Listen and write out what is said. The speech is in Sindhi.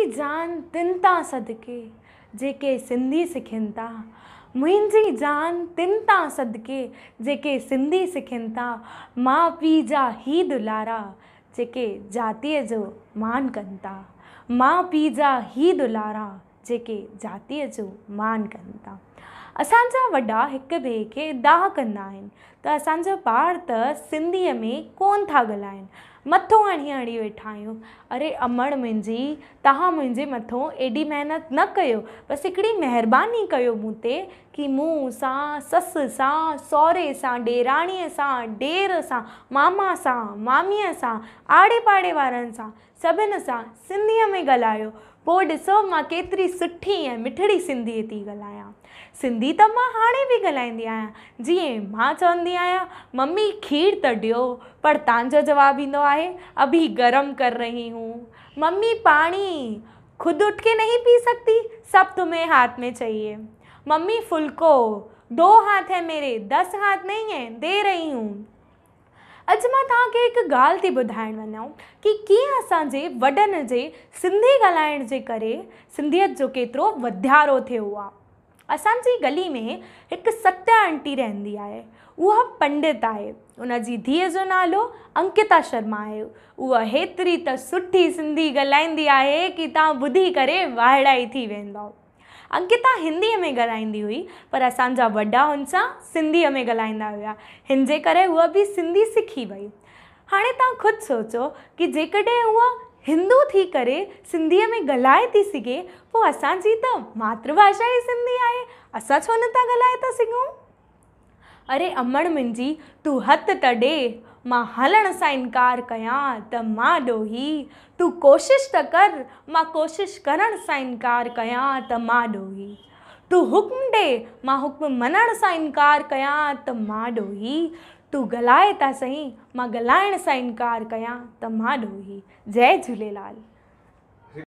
منهنجي جان تن تان صدقي، جيڪي سنڌي سکن ٿا. منهنجي جان تن تان صدقي، جيڪي سنڌي سکن ٿا. ماء پيء جا هي دلارا، جيڪي جاتيء جو مان ڪن ٿا. ماء پيء جا هي دلارا، جيڪي جاتيء جو مان ڪن ٿا. اسان جا وڏا هڪ ٻئي کي دانهن ڪندا آهن ته اسان جا ٻار ته سنڌيء ۾ ڪونه ٿا ڳالهائين. مٿو هڻي هڻي ويٺا آهيون. اري امڙ منهنجي، توهان منهنجي مٿو ايڏي محنت نه ڪيو، بس هڪڙي مهرباني ڪيو مون تي ڪي مون سان، سس سان، سهري سان، ڏيراڻيء سان، ڏير سان، ماما سان، ماميء سان، آڙي پاڙي وارن سان، سڀن سان سنڌيء ۾ ڳالهايو. پوء ڏسو مان ڪيتري سٺي ۽ مٺڙي سنڌي ٿي ڳالهايان. سنڌي ته مان هاڻي به ڳالهائيندي آهيان. جيئن مان چوندي آهيان، ممي کير ته ڏيو، پر تان جو جواب ايندو آهي، اڀي گرم ڪر رهي هون. ممي پاڻي، خود اٺ ڪي نهين پي سڪتي، سب تمهين هاٿ ۾ چاهيي. ممي ڦلڪو، دو هاٿ هين ميري، دس هاٿ نهين هين، the رهي هون. اڄ مان توهان کي هڪ ڳالهه ٿي ٻڌائڻ وڃان ڪي ڪيئن اسان جي وڏن جي سنڌي ڳالهائڻ جي ڪري سنڌيت جو ڪيترو وڌيارو ٿيو آ. اسان جي گلي ۾ هڪ ستيا آنٽي رهندي آهي. اها پنڊت آهي. ان جي ڌيء جو نالو انڪتا شرما آهي. اها هيتري ته سٺي سنڌي ڳالهائيندي آهي ڪي توهان ٻڌي ڪري وائڙائي ٿي ويندؤ. انڪتا هنديء ۾ ڳالهائيندي هئي پر اسان جا وڏا هن سان سنڌيء ۾ ڳالهائيندا هيا. هن جي ڪري هوء به سنڌي سکي وئي. هاڻي توهان خود سوچو ڪي جيڪڏهن هوء هندو ٿي ڪري سنڌيء ۾ ڳالهائي ٿي سگهي پوء اسان جي ته ماتر ڀاشا ئي سنڌي آهي اسان ڇو نٿا ڳالهائي ٿا سگهون؟ اري امڙ منهنجي تون هٿ ته ڏي، مان هلڻ سان انڪار ڪيان ته مان ڏوهي، تون ڪوشش ته ڪر، مان ڪوشش ڪرڻ سان انڪار ڪيان ته مان ڏوهي، تون حڪم ڏي، مان حڪم مڃڻ سان انڪار ڪيان ته مان ڏوهي، تون ڳالهائي ته سهين، مان ڳالهائڻ سان انڪار ڪيان ته مان ڏوهي. جئي جهوليلال.